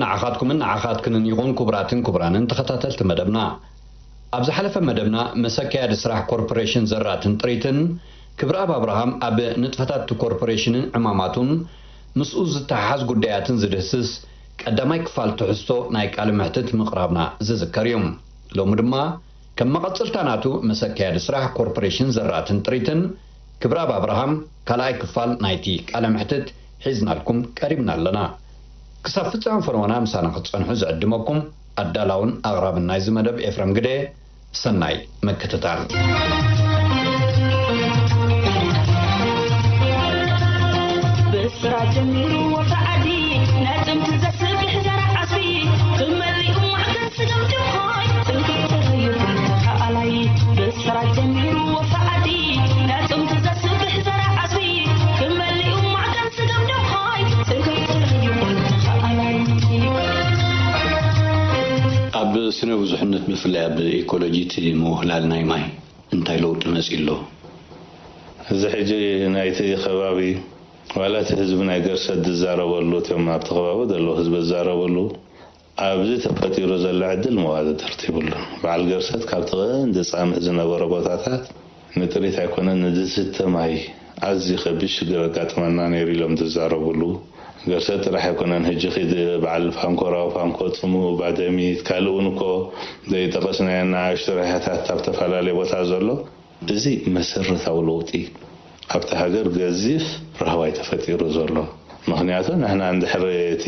ንዓኻትኩምን ንዓኻትክንን ይኹን፣ ክቡራትን ክቡራንን ተኸታተልቲ መደብና። ኣብ ዝሓለፈ መደብና፣ ምስ ኣካያዲ ስራሕ ኮርፖሬሽን ዘራትን ጥሪትን ክብረኣብ ኣብርሃም ኣብ ንጥፈታት እቲ ኮርፖሬሽንን ዕማማቱን ምስኡ ዝተሓሓዝ ጉዳያትን ዝድህስስ ቀዳማይ ክፋል ትሕዝቶ ናይ ቃለ መሕትት ምቕራብና ዝዝከር እዩ። ሎሚ ድማ ከም መቐጽልታ ናቱ፣ ምስ ኣካያዲ ስራሕ ኮርፖሬሽን ዘራትን ጥሪትን ክብረኣብ ኣብርሃም ካልኣይ ክፋል ናይቲ ቃለ መሕትት ሒዝናልኩም ቀሪብና ኣለና። ክሳብ ፍጻመ ፈነወና ምሳና ክትጸንሑ ዝዕድመኩም ኣዳላውን ኣቕራብን ናይዚ መደብ ኤፍረም ግደ። ሰናይ ምክትታል። ብስራ ጀሚሩ ወፍሪ ዓዲ፣ ናይ ጥንቲ ዘስብሕ ዘርኢ ዓስቢ፣ ክመሊኡ ማዕከን ስገም ድኾይ፣ ትንክፍ ተረዩ ተኻኣላይ። ብስራ ጀሚሩ ወፍሪ ዓዲ፣ ናይ ጥንቲ ዘስብሕ ዘርኢ ዓስቢ፣ ክመሊኡ ማዕከን ስገም ድኾይ፣ ትንክፍ ተረዩ ተኻኣላይ። ኣብ ስነ ብዙሕነት፣ ብፍላይ ኣብ ኢኮሎጂ፣ እቲ ምውህላል ናይ ማይ እንታይ ለውጢ መጺኡ ኣሎ? እዚ ሕጂ ናይቲ ከባቢ፣ ዋላ እቲ ህዝቢ ናይ ገርሰት ዝዛረበሉ፣ እቶም ኣብቲ ከባቢ ዘለዉ ህዝቢ ዝዛረበሉ፣ ኣብዚ ተፈጢሩ ዘሎ ዕድል መዋዳድርቲ የብሉን። በዓል ገርሰት ካብቲ ቀንዲ ጻምእ ዝነበረ ቦታታት፣ ንጥሪት ኣይኮነን፣ ንዝስተ ማይ ኣዝዩ ከቢድ ሽግር ኣጋጥመና ነይሩ ኢሎም ዝዛረብሉ፣ ገርሰት ጥራሕ ኣይኮነን፣ ሕጂ ኺድ በዓል ፋንኮ፣ ራው ፋንኮ፣ ጽሙ፣ ባደሚት፣ ካልእ እውን እኮ ዘይጠቐስናዮ ንኣሽቱ ራያታት ኣብ ዝተፈላለየ ቦታ ዘሎ። እዚ መሰረታዊ ለውጢ ኣብታ ሃገር ገዚፍ ራህዋይ ተፈጢሩ ዘሎ። ምኽንያቱ ንሕና እንድሕር እቲ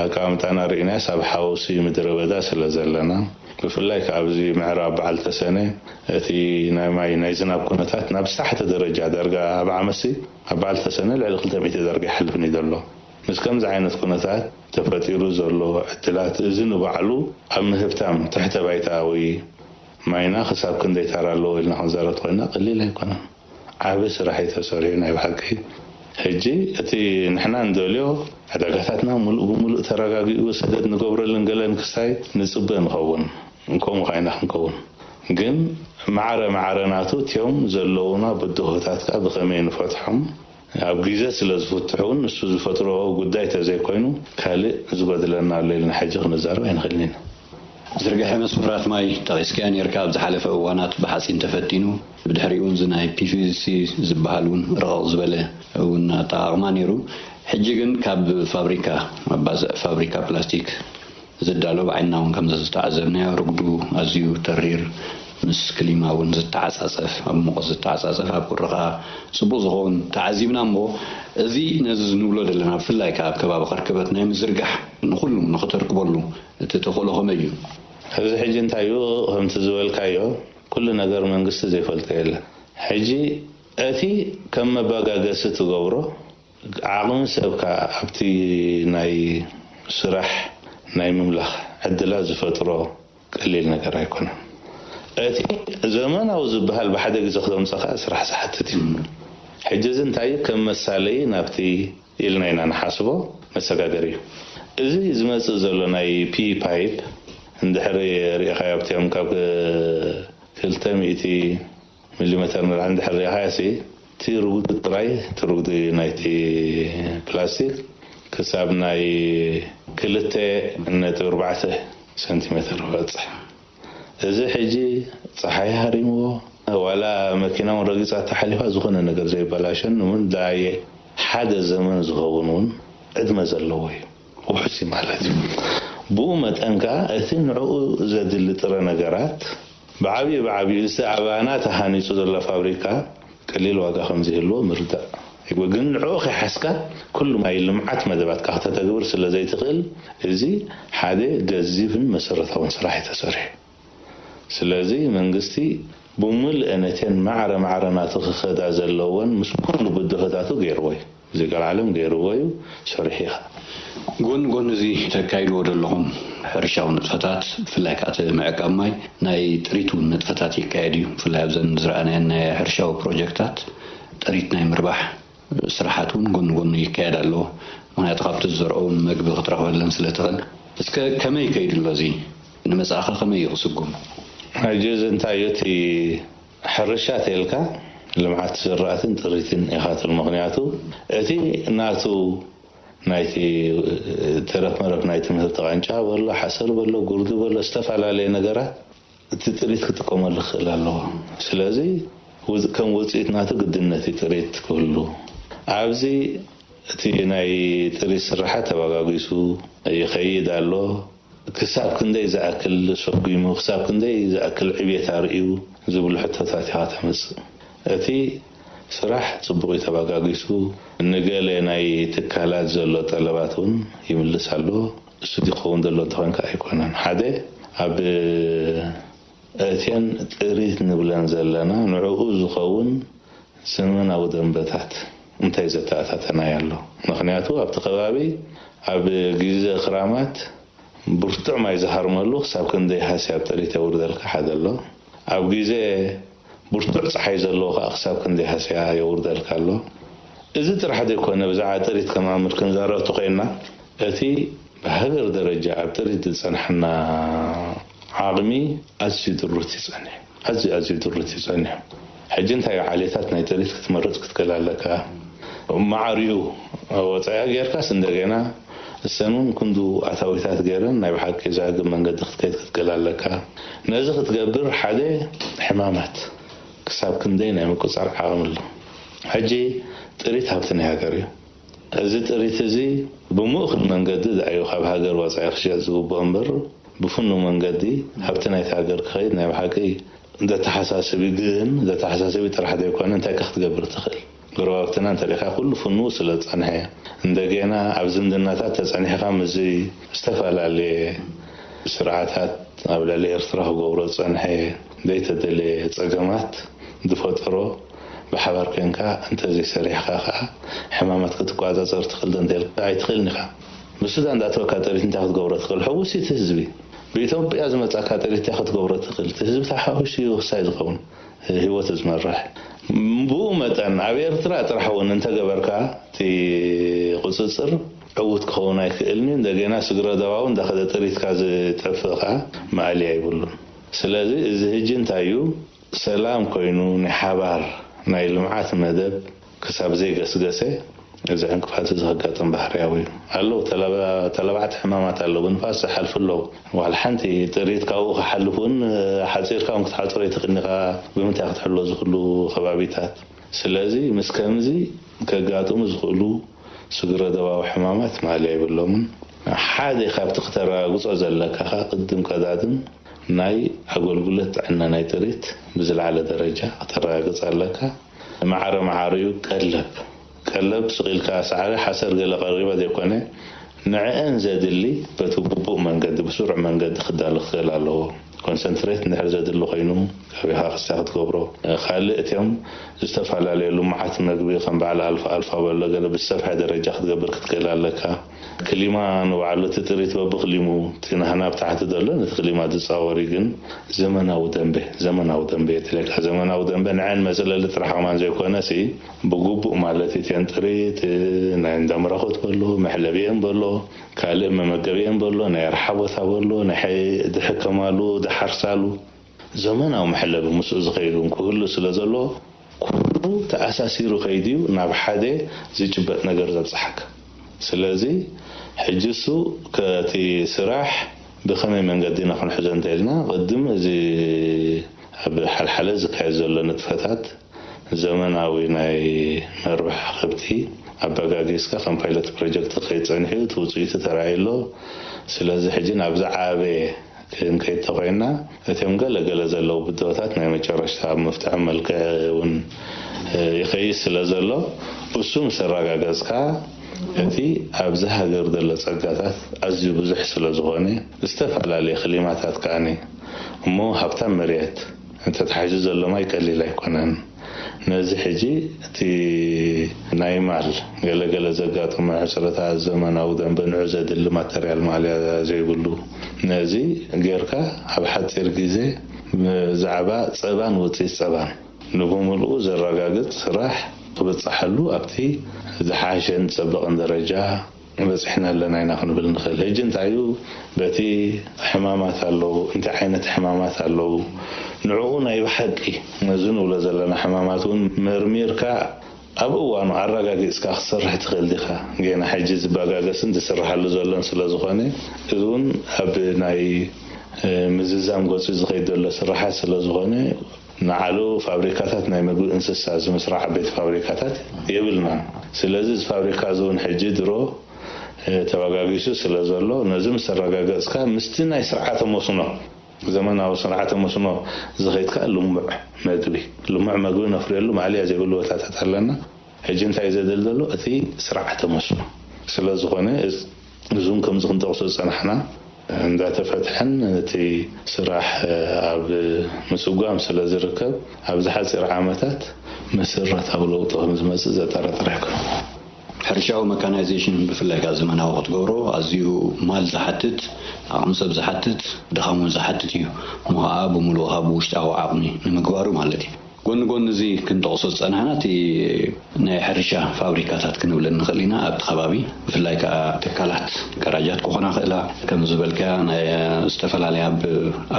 ኣቀማምጣና ርኢናስ ኣብ ሓውሲ ምድረ በዳ ስለ ዘለና፣ ብፍላይ ከኣ ኣብዚ ምዕራብ በዓል ተሰነ እቲ ናይ ማይ ናይ ዝናብ ኩነታት ናብ ዝታሕተ ደረጃ ዳርጋ ኣብ ዓመሲ ኣብ በዓል ተሰነ ልዕሊ ክልተ ሚእቲ ዳርጋ ይሓልፍን እዩ ዘሎ። ምስ ከምዚ ዓይነት ኩነታት ተፈጢሩ ዘሎ ዕድላት እዚ ንባዕሉ ኣብ ምህብታም ትሕተ ባይታዊ ማይና ክሳብ ክንደይ ታራ ኣለዎ ኢልና ክንዛረብ ተኾይና ቀሊል ኣይኮነን። ዓቢ ስራሕ እዩ ተሰሪሑ ናይ ብሓቂ። ሕጂ እቲ ንሕና እንደልዮ ዕዳጋታትና ሙሉእ ብሙሉእ ተረጋጊኡ ሰደድ ንገብረሉን ገለን ክስታይ ንጽበ ንኸውን። ከምኡ ኸዓ ኢና ክንከውን። ግን ማዕረ ማዕረ ናቱ እቲኦም ዘለዉና ብድሆታት ከኣ ብኸመይ ንፈትሖም? ኣብ ግዜ ስለ ዝፍትሑ እውን ንሱ ዝፈጥሮ ጉዳይ ተዘይኮይኑ ካልእ ዝጎድለና ኣሎ ኢልና ሕጂ ክንዛረብ ኣይንኽእልን ኢና። ዝርግሐ መስመራት ማይ ጠቒስካዮ ነይርካ። ኣብ ዝሓለፈ እዋናት ብሓጺን ተፈቲኑ፣ ብድሕሪኡ እዚ ናይ ፒ ቪ ሲ ዝበሃል እውን ርቕቕ ዝበለ እውን ኣጠቓቕማ ነይሩ። ሕጂ ግን ካብ ፋብሪካ፣ መባዝዕ ፋብሪካ ፕላስቲክ ዝዳሎ፣ ብዓይንና እውን ከም ዝተዓዘብናዮ፣ ርጉዱ ኣዝዩ ተሪር፣ ምስ ክሊማ እውን ዝተዓጻጸፍ፣ ኣብ ሙቐት ዝተዓጻጸፍ፣ ኣብ ቁሪ ከኣ ጽቡቕ ዝኸውን ተዓዚብና። እሞ እዚ ነዚ ንብሎ ዘለና፣ ብፍላይ ከኣ ኣብ ከባቢ ከርከበት ናይ ምዝርጋሕ፣ ንኹሉ ንኽተርክበሉ እቲ ተኽእሎ ከመይ እዩ? እዚ ሕጂ እንታይ እዩ? ከምቲ ዝበልካዮ፣ ኩሉ ነገር መንግስቲ ዘይፈልጦ የለን። ሕጂ እቲ ከም መባጋገሲ ትገብሮ፣ ዓቕሚ ሰብካ ኣብቲ ናይ ስራሕ ናይ ምምላኽ ዕድላት ዝፈጥሮ ቀሊል ነገር ኣይኮነን። እቲ ዘመናዊ ዝበሃል ብሓደ ግዜ ክተምጽእ ከኣ ስራሕ ዝሓትት እዩ። ሕጂ እዚ እንታይ እዩ? ከም መሳለዪ ናብቲ ኢልና ኢና ንሓስቦ መሰጋገሪ እዩ። እዚ ዝመጽእ ዘሎ ናይ ፒ ፓይፕ እንድሕሪ ርኢኻዮ፣ ኣብቲኦም ካብ ክልተ ሚእቲ ሚሊሜተር ንላዕሊ እንድሕር ርኢኻዮ ሲ፣ እቲ ርጉዲ ጥራይ፣ እቲ ርጉዲ ናይቲ ፕላስቲክ ክሳብ ናይ ክልተ ነጥቢ ኣርባዕተ ሰንቲሜተር ይበጽሕ። እዚ ሕጂ ጸሓይ ሃሪምዎ፣ ዋላ መኪና እውን ረጊጻ ተሓሊፋ ዝኾነ ነገር ዘይበላሸን እውን ዳየ ሓደ ዘመን ዝኸውን እውን ዕድመ ዘለዎ እዩ። ውሑስ እዩ ማለት እዩ። ብኡ መጠን ከኣ እቲ ንዕኡ ዘድሊ ጥረ ነገራት ብዓብዩ ብዓብዩ እዚ ኣባና ተሃኒጹ ዘሎ ፋብሪካ ቀሊል ዋጋ ከም ዝህልዎ ምርዳእ ይግባእ። ግን ንዕኡ ከይሓዝካ ኩሉ ናይ ልምዓት መደባትካ ከተተግብር ስለ ዘይትኽእል፣ እዚ ሓደ ገዚፍን መሰረታውን ስራሕ እዩ ተሰሪሑ። ስለዚ መንግስቲ ብምልእ ነተን ማዕረ ማዕረ ናቱ ክኸዳ ዘለወን ምስ ኩሉ ብድሆታቱ ገይርዎ እዩ። እዚ ቀልዓለም ገይርዎ እዩ፣ ሰሪሑ እዩ። ጎኒ ጎኒ እዚ ተካይድዎ ዘለኹም ሕርሻዊ ንጥፈታት፣ ብፍላይ ከኣ እቲ ምዕቃብ ማይ፣ ናይ ጥሪት እውን ንጥፈታት ይካየድ እዩ። ብፍላይ ኣብዘን ዝረኣናየን ናይ ሕርሻዊ ፕሮጀክታት ጥሪት ናይ ምርባሕ ስራሓት እውን ጎኒ ጎኒ ይካየድ ኣሎ። ምኽንያቱ ካብቲ ዝዘርኦ እውን መግቢ ክትረኽበለን ስለ ትኽእል። እስከ ከመይ ይከይድ ኣሎ እዚ? ንመጻኢኸ ከመይ እዩ ክስጉም? ሕጂ እዚ እንታይ እዩ እቲ ሕርሻ ተልካ ልምዓት ዝራእትን ጥሪትን ኢኻ ትብል። ምኽንያቱ እቲ ናቱ ናይቲ ተረፍ መረፍ ናይ ትምህርቲ ቃንጫ በሎ፣ ሓሰር በሎ፣ ጉርዲ በሎ፣ ዝተፈላለየ ነገራት እቲ ጥሪት ክጥቀመሉ ክኽእል ኣለዎ። ስለዚ ውጽ-፣ ከም ውጽኢት ናቱ ግድነት እዩ ጥሪት ክህሉ። ኣብዚ እቲ ናይ ጥሪት ስራሓት ተባጋጊሱ ይኸይድ ኣሎ። ክሳብ ክንደይ ዝኣክል ሰጒሙ፣ ክሳብ ክንደይ ዝኣክል ዕብየት ኣርእዩ ዝብሉ ሕቶታት ኢኻ ተምጽእ። እቲ ስራሕ ጽቡቕ እዩ ተባጋጊሱ፣ ንገለ ናይ ትካላት ዘሎ ጠለባት እውን ይምልስ ኣሎ። እሱ ዝኸውን ዘሎ እንተኾይንካ ኣይኮነን። ሓደ ኣብ እተን ጥሪት ንብለን ዘለና ንዕኡ ዝኸውን ዘመናዊ ደንበታት እንታይ ዘተኣታተናይ ኣሎ? ምኽንያቱ ኣብቲ ከባቢ ኣብ ግዜ ክራማት ብርቱዕ ማይ ዝሃርመሉ ክሳብ ክንደይ ሃስያ ኣብ ጥሪት የውርደልካ ሓደ ኣሎ። ኣብ ግዜ ብርቱዕ ጸሓይ ዘለዎ ከኣ ክሳብ ክንደይ ሃስያ የውርደልካ ኣሎ። እዚ ጥራሕ ዘይኮነ ብዛዕባ ጥሪት ከማምር ክንዛረብ ተኾይንና እቲ ብሃገር ደረጃ ኣብ ጥሪት ዝጸንሐና ዓቕሚ ኣዝዩ ድሩት እዩ ጸኒሑ። ኣዝዩ፣ ኣዝዩ ድሩት እዩ ጸኒሑ። ሕጂ እንታይ ዓሌታት ናይ ጥሪት ክትመርጽ ክትክእል ኣለካ? ማዕሪኡ ወጻኢ ጌርካስ እንደገና እሰን እውን ክንዱ ኣታዊታት ገይረን ናይ ብሓቂ ዘዕግብ መንገዲ ክትከይድ ክትክእል ኣለካ። ነዚ ክትገብር ሓደ ሕማማት ክሳብ ክንደይ ናይ ምቁጻር ዓቕሚ ኣሎ። ሕጂ ጥሪት ሃብቲ ናይ ሃገር እዩ። እዚ ጥሪት እዚ ብምእኹል መንገዲ ደኣዩ ካብ ሃገር ወጻኢ ክሽየጥ ዝግብኦ እምበር ብፍኑው መንገዲ ሃብቲ ናይቲ ሃገር ክኸይድ ናይ ብሓቂ ዘተሓሳስብ እዩ። ግን ዘተሓሳስብ እዩ ጥራሕ ዘይኮነ እንታይ ከ ክትገብር ትኽእል? ጎረባብትና እንተሪእኻ ኩሉ ፍኑው ስለ ዝጸንሐ እንደገና ኣብ ዝምድናታት ተጸኒሕካ ምስዚ ዝተፈላለየ ስርዓታት ኣብ ልዕሊ ኤርትራ ክገብሮ ዝጸንሐ ዘይተደለየ ጸገማት ዝፈጠሮ ብሓባር ኮንካ እንተዘይሰሪሕካ ከኣ ሕማማት ክትቋጻጸር ትኽእል ዶ እንተልካ ኣይትኽእልን ኢኻ። ብሱዳን ዳእተወካ ጥሪት እንታይ ክትገብሮ ትኽእል? ሕውስ እቲ ህዝቢ። ብኢትዮጵያ ዝመጻካ ጥሪት እንታይ ክትገብሮ ትኽእል? እቲ ህዝቢ ተሓዊሱ እዩ ክሳይ ዝኸውን ህይወት ዝመርሕ። ብኡ መጠን ኣብ ኤርትራ ጥራሕ እውን እንተገበርካ እቲ ቁጽጽር ዕዉት ክኸውን ኣይክእልን እዩ። እንደገና ስግረ ዶባዊ እንዳኸደ ጥሪትካ ዝጠፍእ ከኣ መኣልያ ይብሉን። ስለዚ እዚ ህጂ እንታይ እዩ? ሰላም ኮይኑ ናይ ሓባር ናይ ልምዓት መደብ ክሳብ ዘይገስገሰ እዚ ዕንቅፋት እዚ ከጋጥም ባህርያዊ እዩ። ኣለዉ ተላባ-፣ ተላባዕቲ ሕማማት ኣለዉ፣ ብንፋስ ዝሓልፉ ኣለዉ። ዋላ ሓንቲ ጥሪት ካብኡ ክሓልፍ እውን ሓጺርካ እውን ክትሓጽሮ ኣይትኽእልን ኢኻ። ብምንታይ ክትሕሎ ዝኽሉ ከባቢታት? ስለዚ ምስ ከምዚ ከጋጥሙ ዝኽእሉ ስግረ ዶባዊ ሕማማት ማእለያ የብሎምን። ሓደ ካብቲ ክተረጋግጾ ዘለካ ከኣ ቅድም ቀዳድም ናይ ኣገልግሎት ጥዕና ናይ ጥሪት ብዝለዓለ ደረጃ ክተረጋግጽ ኣለካ። ማዕረ ማዕሪኡ ቀለብ፣ ቀለብ ስቕ ኢልካ ሳዕሪ ሓሰር ገለ ቀሪበ ዘይኮነ ንዕአን ዘድሊ በቲ ግቡእ መንገዲ ብስሩዕ መንገዲ ክዳሎ ክኽእል ኣለዎ። ኮንሰንትሬት እንድሕር ዘድሊ ኮይኑ ካበይኻ ክስታ ክትገብሮ። ካልእ እቲኦም ዝተፈላለዩ ልሙዓት መግቢ ከም በዓል ኣልፋ ኣልፋ በሎ ገለ ብዝሰፍሐ ደረጃ ክትገብር ክትክእል ኣለካ። ክሊማ ንባዕሉ እቲ ጥሪት በብክሊሙ እቲ ናህና ኣብ ታሕቲ ዘሎ ነቲ ክሊማ ዝጻወር እዩ። ግን ዘመናዊ ደንበ፣ ዘመናዊ ደንበ የድልየካ። ዘመናዊ ደንበ ንዐን መጽለሊ ጥራሕ ከማን ዘይኮነ ሲ ብግቡእ ማለት እተን ጥሪት ናይ እንዳምራኾት በሎ፣ መሕለቢአን በሎ፣ ካልእ መመገቢአን በሎ፣ ናይ ኣርሓ ቦታ በሎ፣ ናይ ድሕከማሉ፣ ድሓርሳሉ ዘመናዊ መሐለቢ ምስኡ ዝኸይድ እውን ክህሉ ስለ ዘሎ ኩሉ ተኣሳሲሩ ከይድዩ ናብ ሓደ ዝጭበጥ ነገር ዘብጽሓካ። ስለዚ ሕጂ እሱ ከቲ ስራሕ ብኸመይ መንገዲ ኢና ክንሕዞ እንተኢልና ቅድም እዚ ኣብ ሓልሓለ ዝካየድ ዘሎ ንጥፈታት ዘመናዊ ናይ መርባሕ ከብቲ ኣበጋጊዝካ ከም ፓይለት ፕሮጀክት ክኸይድ ጸኒሑ እቲ ውጽኢቱ ተራእዩ ኣሎ። ስለዚ ሕጂ ናብ ዝዓበየ ክንከይድ ተኾይንና እቶም ገለ ገለ ዘለዉ ብድሆታት ናይ መጨረሽታ ኣብ ምፍትሖም መልክዕ እውን ይኸይድ ስለ ዘሎ እሱ ምስ ኣረጋገጽካ እቲ ኣብዚ ሃገር ዘሎ ጸጋታት ኣዝዩ ብዙሕ ስለ ዝኾነ ዝተፈላለየ ክሊማታት ከኣኒ እሞ ሃብታም መሬት እንተተሓሒዙ ዘሎ ማይ ቀሊል ኣይኮነን። ነዚ ሕጂ እቲ ናይ ማል ገለገለ ዘጋጥሙ ሕጽረታት ዘመናዊ ደንበ ንዑ ዘድሊ ማተርያል ማልያ ዘይብሉ ነዚ ጌርካ ኣብ ሓጺር ግዜ ብዛዕባ ጸባን ውጽኢት ጸባን ንብምልኡ ዘረጋግጽ ስራሕ ክብጻሓሉ ኣብቲ ዝሓሸን ዝጸበቐን ደረጃ በጺሕና ኣለና ኢና ክንብል ንኽእል። ሕጂ እንታይ እዩ በቲ ሕማማት ኣለዉ፣ እንታይ ዓይነት ሕማማት ኣለዉ፣ ንዕኡ ናይ ብሓቂ ነዚ ንብሎ ዘለና ሕማማት እውን መርሚርካ ኣብ እዋኑ ኣረጋጊጽካ ክትሰርሕ ትኽእል ዲኻ? ገና ሕጂ ዝበጋገስን ዝስርሓሉ ዘሎን ስለ ዝኾነ፣ እዚ እውን ኣብ ናይ ምዝዛም ገጹ ዝኸይድ ዘሎ ስራሓት ስለ ዝኾነ፣ ንዓሉ ፋብሪካታት ናይ ምግቢ እንስሳ ዝምስራሕ ዓበይቲ ፋብሪካታት የብልናን። ስለዚ እዚ ፋብሪካ እዚ እውን ሕጂ ድሮ ተባጋጊሱ ስለ ዘሎ፣ ነዚ ምስ ኣረጋገጽካ ምስቲ ናይ ስርዓተ መስኖ፣ ዘመናዊ ስርዓተ መስኖ ዝኸይድ ከኣ ልሙዕ መግቢ፣ ልሙዕ መግቢ ነፍርየሉ ማእለያ ዘይብሉ ቦታታት ኣለና። ሕጂ እንታይ ዘደል ዘሎ እቲ ስርዓተ መስኖ ስለ ዝኾነ፣ እዙን ከምዚ ክንጠቕሶ ዝጸናሕና እንዳተፈትሐን እቲ ስራሕ ኣብ ምስጓም ስለ ዝርከብ፣ ኣብዚ ሓጺር ዓመታት መሰረታዊ ለውጢ ከም ዝመጽእ ዘጠራጥር ኣይኮነን። ሕርሻዊ መካናይዜሽን ብፍላይ ካብ ዘመናዊ ክትገብሮ ኣዝዩ ማል ዝሓትት፣ ዓቕሚ ሰብ ዝሓትት፣ ድኻሙን ዝሓትት እዩ። እሞ ከዓ ብምሉኡ ካብ ውሽጣዊ ዓቕሚ ንምግባሩ ማለት እዩ። ጎኒ ጎኒ እዚ ክንጠቕሶ ዝጸናሕና እቲ ናይ ሕርሻ ፋብሪካታት ክንብለን ንኽእል ኢና። ኣብቲ ከባቢ ብፍላይ ከዓ ትካላት ገራጃት ክኾና ክእላ፣ ከም ዝበልካ ናይ ዝተፈላለያ ኣብ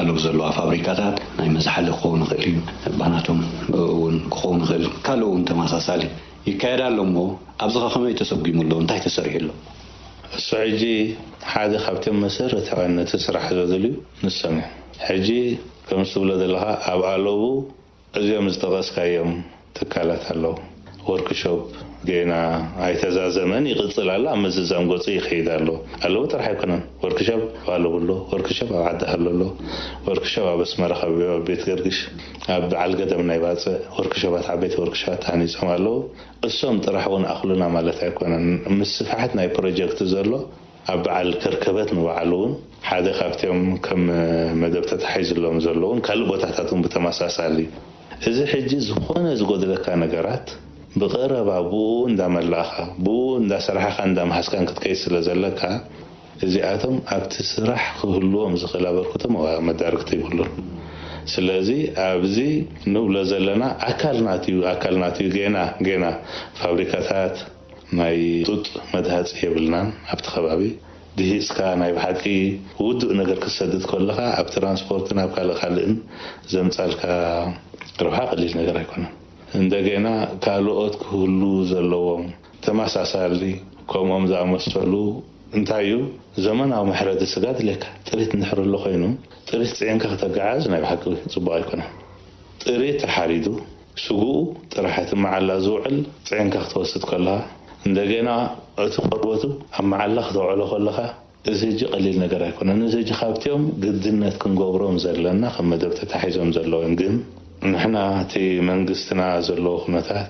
ኣለው ዘለዋ ፋብሪካታት ናይ መዝሓሊ ክኸውን ይኽእል እዩ። ባናቶም እውን ክኸውን ይኽእል። ካልእ እውን ተመሳሳሊ ይካየድ ኣሎ። እሞ ኣብዚ ከ ከመይ ተሰጒሙ ኣሎ? እንታይ ተሰሪሑ ኣሎ? እሱ ሕጂ ሓደ ካብቶም መሰረታውያን ነቲ ስራሕ ዘድልዩ ንሶም እዮም። ሕጂ ከም ትብሎ ዘለኻ ኣብ ኣለቡ እዚኦም ዝጠቐስካዮም ትካላት ኣለዉ። ወርክሾፕ ገና ኣይተዛዘመን፣ ይቕጽል ኣሎ፣ ኣብ ምዝዛም ገጹ ይኸይድ ኣሎ። ኣለዉ ጥራሕ ኣይኮነን። ወርክሾፕ ኣብ ኣለቡ ኣሎ፣ ወርክሾፕ ኣብ ዓዲ ሃሎ ኣሎ፣ ወርክሾፕ ኣብ ኣስመራ ካብ ቤት ገርግሽ ኣብ በዓል ገደም ናይ ባጽዕ ወርክሾፓት፣ ዓበይቲ ወርክሾፓት ተሃኒጾም ኣለዉ። እሶም ጥራሕ እውን ኣኽሉና ማለት ኣይኮነን። ምስፍሓት ናይ ፕሮጀክት ዘሎ ኣብ በዓል ከርከበት ንባዕሉ እውን ሓደ ካብቲኦም ከም መደብ ተታሒዝሎም ዘለውን ካልእ ቦታታት እውን ብተመሳሳሊ። እዚ ሕጂ ዝኾነ ዝጎድለካ ነገራት ብቐረባ ብኡ እንዳመላእኻ፣ ብኡ እንዳሰራሕኻ እንዳመሃዝካን ክትከይድ ስለ ዘለካ፣ እዚኣቶም ኣብቲ ስራሕ ክህልዎም ዝኽእል ኣበርክቶ መዋ-፣ መዳርግቲ ይብሉን። ስለዚ ኣብዚ ንብሎ ዘለና ኣካል ናትዩ፣ ኣካል ናትዩ። ጌና፣ ጌና ፋብሪካታት ናይ ጡጥ መድሃጺ የብልናን ኣብቲ ከባቢ። ድሂጽካ ናይ ብሓቂ ውዱእ ነገር ክትሰድድ ከለኻ ኣብ ትራንስፖርትን ኣብ ካልእ ካልእን ዘምጻልካ ረብሓ ቀሊል ነገር ኣይኮነን። እንደገና ካልኦት ክህሉ ዘለዎም ተመሳሳሊ ከምኦም ዝኣመሰሉ እንታይ እዩ፣ ዘመናዊ መሕረዲ ስጋ ድሌካ። ጥሪት እንድሕር ኣሎ ኮይኑ፣ ጥሪት ጽዒንካ ከተጋዓዝ ናይ ብሓቂ ጽቡቕ ኣይኮነን። ጥሪት ተሓሪዱ፣ ስግኡ ጥራሕ እቲ መዓላ ዝውዕል ጽዒንካ ክትወስድ ከለኻ፣ እንደገና እቲ ቆርበቱ ኣብ መዓላ ክተውዕሎ ከለኻ፣ እዚ ሕጂ ቀሊል ነገር ኣይኮነን። እዚ ሕጂ ካብቲኦም ግድነት ክንገብሮም ዘለና ከም መደብ ተታሒዞም ዘለዉ እዮም። ግን ንሕና እቲ መንግስትና ዘለዎ ኩነታት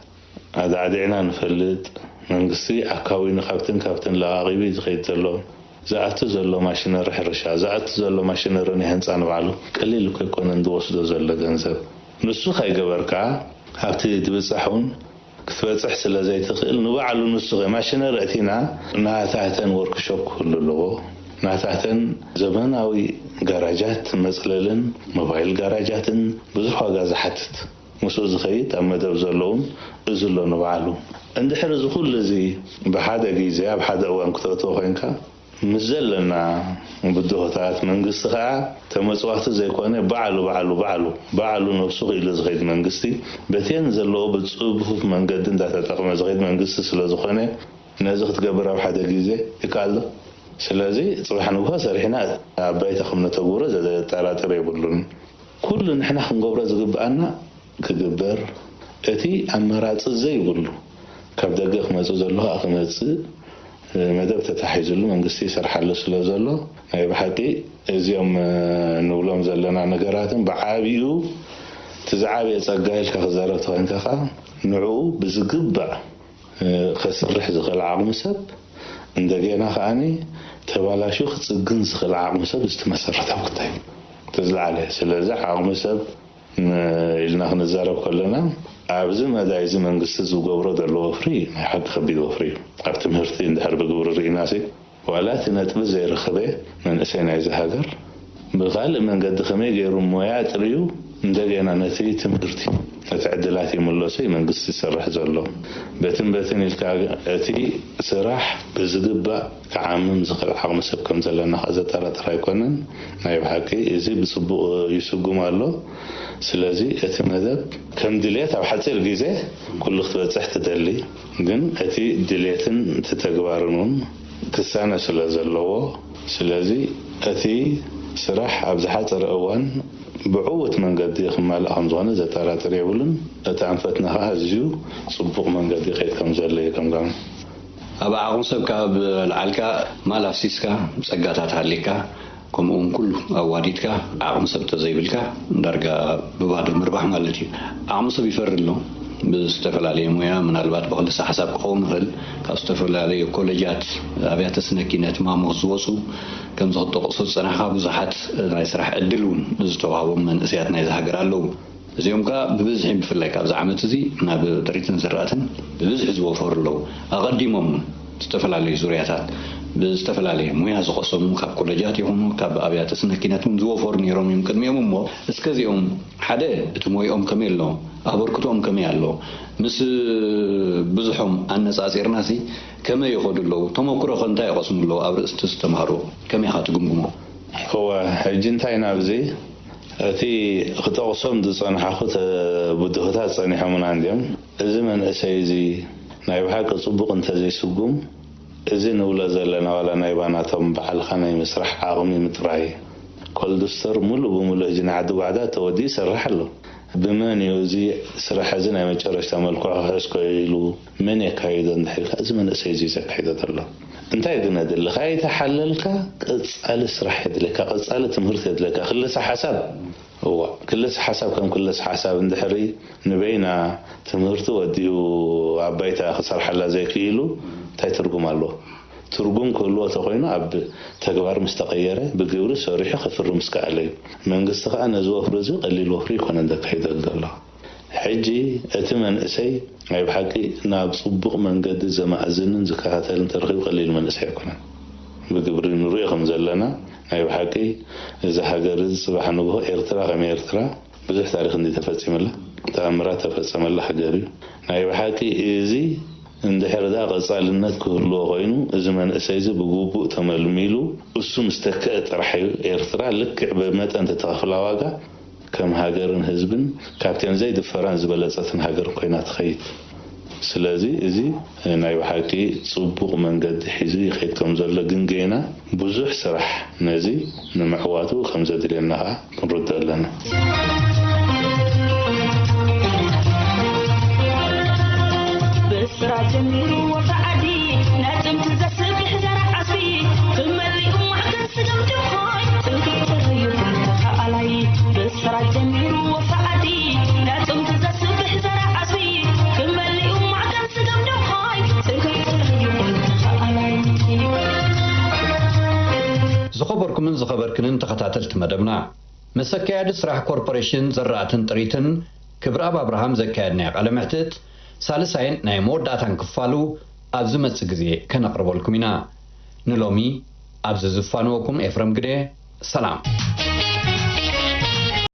ኣዳዕዲዕና ንፈልጥ። መንግስቲ ኣካዊኑ ካብትን ካብትን ለቓቒቡ እዩ ዝኸይድ ዘሎ። ዝኣቱ ዘሎ ማሽነሪ ሕርሻ፣ ዝኣቱ ዘሎ ማሽነሪ ናይ ህንፃ ንባዕሉ ቀሊል እኮ ኣይኮነን ዝወስዶ ዘሎ ገንዘብ። ንሱ ከይገበርካ ኣብቲ ትብፃሕ እውን ክትበፅሕ ስለ ዘይትኽእል፣ ንባዕሉ ንሱ ከ-፣ ማሽነሪ ኣእቲና ናታተን ወርክሾፕ ክህሉ ኣለዎ። ናታተን ዘመናዊ ጋራጃት መፅለልን ሞባይል ጋራጃትን ብዙሕ ዋጋ ዝሓትት፣ ምስኡ ዝኸይድ ኣብ መደብ ዘለውን እዚ ኣሎ ንባዕሉ። እንድሕር እዚ ኩሉ እዚ ብሓደ ግዜ ኣብ ሓደ እዋን ክተእትዎ ኮይንካ፣ ምስ ዘለና ብድሆታት መንግስቲ ኸዓ ተመጽዋቲ ዘይኮነ ባዕሉ፣ ባዕሉ፣ ባዕሉ፣ ባዕሉ ነብሱ ክኢሉ ዝኸይድ መንግስቲ፣ በቴን ዘለዎ ብጽፉፍ መንገዲ እንዳተጠቕመ ዝኸይድ መንግስቲ ስለ ዝኾነ፣ ነዚ ክትገብር ኣብ ሓደ ግዜ ይከኣል ዶ? ስለዚ ጽባሕ ንግሆ ሰሪሕና ኣብ ባይታ ከም ነተግብሮ ዘጠራጥር የብሉን። ኩሉ ንሕና ክንገብሮ ዝግብኣና ክግበር፣ እቲ ኣመራጺ ዘይብሉ ካብ ደገ ክመጽእ ዘሎ ከኣ ክመጽእ መደብ ተታሒዝሉ መንግስቲ ይሰርሓሉ ስለ ዘሎ፣ ናይ ብሓቂ እዚኦም፣ እ፣ ንብሎም ዘለና ነገራትን ብዓቢኡ እቲ ዝዓበየ ጸጋ ኢልካ ክዛረብ ተኾይንካ ከኣ ንዕኡ ብዝግባእ፣ እ፣ ከስርሕ ዝኽእል ዓቕሚ ሰብ፣ እንደገና ከኣኒ ተባላሽዩ ክጽግን ዝኽእል ዓቕሚ ሰብ ዝተመሰረተ ጉዳይ እዩ። እቲ ዝለዓለ። ስለዚ ዓቕሚ ሰብ ን-፣ ኢልና ክንዛረብ ከለና፣ ኣብዚ መዳይ እዚ መንግስቲ ዝገብሮ ዘሎ ወፍሪ ናይ ሓቂ ከቢድ ወፍሪ እዩ። ኣብ ትምህርቲ እንድሕር ብግብሪ ርኢናሲ፣ ዋላ እቲ ነጥቢ ዘይረኸበ መንእሰይ ናይዚ ሃገር ብኻልእ መንገዲ ከመይ ገይሩ ሞያ ጥርዩ እንደገና ነቲ ትምህርቲ፣ ነቲ ዕድላት ይምለሶ እዩ መንግስቲ ዝሰርሕ ዘሎ። በትን በትን ኢልካ እቲ ስራሕ ብዝግባእ ክዓምም ዝኽእል ዓቕሚ ሰብ ከም ዘለና ከኣ ዘጠራጥር ኣይኮነን። ናይ ብሓቂ እዚ ብጽቡቕ ይስጉም ኣሎ። ስለዚ እቲ መደብ ከም ድልየት ኣብ ሓፂር ግዜ ኩሉ ክትበፅሕ ትደሊ፣ ግን እቲ ድልየትን እቲ ተግባርን እውን ክሳነ ስለ ዘለዎ፣ ስለዚ እቲ ስራሕ ኣብ ዝሓፀረ እዋን ብዕዉት መንገዲ ክማላእ ከም ዝኾነ ዘጠራጥር የብሉን። እቲ ኣንፈትና ከዓ ኣዝዩ ፅቡቕ መንገዲ ይኸይድ ከም ዘሎ ይገምገም። ኣብ ዓቕሚ ሰብ ካብ ልዓልካ፣ ማል ኣፍሲስካ፣ ጸጋታት ሃልይካ፣ ከምኡ እውን ኩሉ ኣዋዲድካ፣ ዓቕሚ ሰብ ተዘይብልካ፣ ዳርጋ ብባዶ ምርባሕ ማለት እዩ። ዓቕሚ ሰብ ይፈሪ ኣሎ። ብዝተፈላለየ ሞያ፣ ምናልባት ብክልሰ ሓሳብ ክኸውን ይኽእል፣ ካብ ዝተፈላለዩ ኮለጃት፣ ኣብያተ ስነኪነት፣ ማሞስ ዝወፁ ከም ዝጠቕሶ ዝጸናሕካ ብዙሓት ናይ ስራሕ ዕድል እውን ዝተዋህቦም መንእሰያት ናይዚ ሃገር ኣለዉ። እዚኦም ከኣ ብብዝሒ ብፍላይ ካብዚ ዓመት እዚ ናብ ጥሪትን ዝራእትን ብብዝሒ ዝወፈሩ ኣለዉ። ኣቐዲሞም እውን ዝተፈላለዩ ዙርያታት ብዝተፈላለየ ሞያ ዝቐሰሙ ካብ ኮለጃት ይኹኑ ካብ ኣብያተ ስነ ኪነት እውን ዝወፈሩ ነይሮም እዮም ቅድሚኦም። እሞ እስከ እዚኦም ሓደ እቲ ሞይኦም ከመይ ኣሎ፣ ኣበርክቶኦም ከመይ ኣሎ፣ ምስ ብዙሖም ኣነጻጺርናሲ ከመይ ይኸዱ ኣለዉ፣ ተመክሮ ከ እንታይ ይቐስሙ ኣለዉ፣ ኣብ ርእስቲ ዝተማህሩ ከመይ ኢኻ ትግምግሞ? እወ፣ ሕጂ እንታይ ኢና ኣብዚ እቲ ክጠቕሶም ዝጸንሓኹ ተ-፣ ብድሆታት ጸኒሖምና እንድዮም። እዚ መንእሰይ እዚ ናይ ብሓቂ ጽቡቕ እንተዘይስጉም፣ እዚ ንብሎ ዘለና ዋላ ናይ ባናቶም ባዕልኻ ናይ ምስራሕ ዓቕሚ ምጥራይ። ኮልድስተር ሙሉእ ብሙሉእ ሕጂ ንዓዲ ጓዕዳ ተወዲኡ ይሰርሕ ኣሎ። ብመን እዩ እዚ ስራሕ እዚ ናይ መጨረሽታ መልክዑ ክሕዝ ኢሉ መን የካይዶ እንድሕር ኢልካ፣ እዚ መንእሰይ እዚ እዩ ዘካይዶ ዘሎ። እንታይ ግን ኣድሊ፣ ከይተሓለልካ ቀጻሊ ስራሕ የድልየካ፣ ቀጻሊ ትምህርቲ የድልየካ። ክልሰ ሓሳብ፣ እዋ፣ ክልሰ ሓሳብ ከም ክልሰ ሓሳብ እንድሕሪ ንበይና ትምህርቲ ወዲኡ ኣብ ባይታ ክሰርሓላ ዘይክኢሉ እንታይ ትርጉም ኣለዎ? ትርጉም ክህልዎ ተኾይኑ ኣብ ተግባር ምስ ተቐየረ፣ ብግብሪ ሰሪሑ ከፍሪ ምስ ከኣለ እዩ። መንግስቲ ከኣ ነዚ ወፍሪ እዚ ቀሊል ወፍሪ ኣይኮነን ዘካይደሉ ዘሎ። ሕጂ እቲ መንእሰይ ናይ ብሓቂ ናብ ጽቡቕ መንገዲ ዘማእዝንን ዝከታተልን ተረኺቡ ቀሊል መንእሰይ ኣይኮነን። ብግብሪ ንሪኦ ከም ዘለና ናይ ብሓቂ እዛ ሃገር እዚ ጽባሕ ንግሆ ኤርትራ ከም ኤርትራ ብዙሕ ታሪኽ እንዲ ተፈጺመላ፣ ተኣምራት ተፈጸመላ ሃገር እዩ። ናይ ብሓቂ እዚ እንድሕር ደኣ ቀጻልነት ክህልዎ ኮይኑ፣ እዚ መንእሰይ እዚ ብግቡእ ተመልሚሉ እሱ ምስ ተክአ ጥራሕ እዩ ኤርትራ ልክዕ ብመጠን እተኸፍላ ዋጋ ከም ሃገርን ህዝብን ካብተን ዘይድፈራን ዝበለጸትን ሃገር ኮይና ትኸይድ። ስለዚ እዚ ናይ ብሓቂ ጽቡቕ መንገዲ ሒዙ ይኸይድ ከም ዘሎ ግን ገና ብዙሕ ስራሕ ነዚ ንምዕዋቱ ከም ዘድልየና ከኣ ክንርድኦ ኣለና። ብስራ ጀሚሩ ወፍሪ ዓዲ፣ ናይ ጥንቲ ዘስብሕ ዘርዓ ዓስቢ፣ ክመሊኡ ማዕከን ስገም ድኾይ፣ ጥንክር ይኹን ተኻኣላይ። ብስራ ጀሚሩ ወፍሪ ዓዲ፣ ናይ ጥንቲ ዘስብሕ ዘርዓ ዓስቢ፣ ክመሊኡ ማዕከን ስገም ድኾይ፣ ጥንክር ይኹን ተኻኣላይ። ዝኸበርኩምን ዝኸበርክንን ተኸታተልቲ መደብና፣ ምስ ኣካያዲ ስራሕ ኮርፖሬሽን ዘራእትን ጥሪትን ክብረኣብ ኣብርሃም ዘካየድናዮ ቃለ መሕትት ሳልሳይን ናይ መወዳእታን ክፋሉ ኣብ ዝመጽእ ግዜ ከነቕርበልኩም ኢና። ንሎሚ ኣብዚ ዝፋንወኩም ኤፍረም ግደ፣ ሰላም።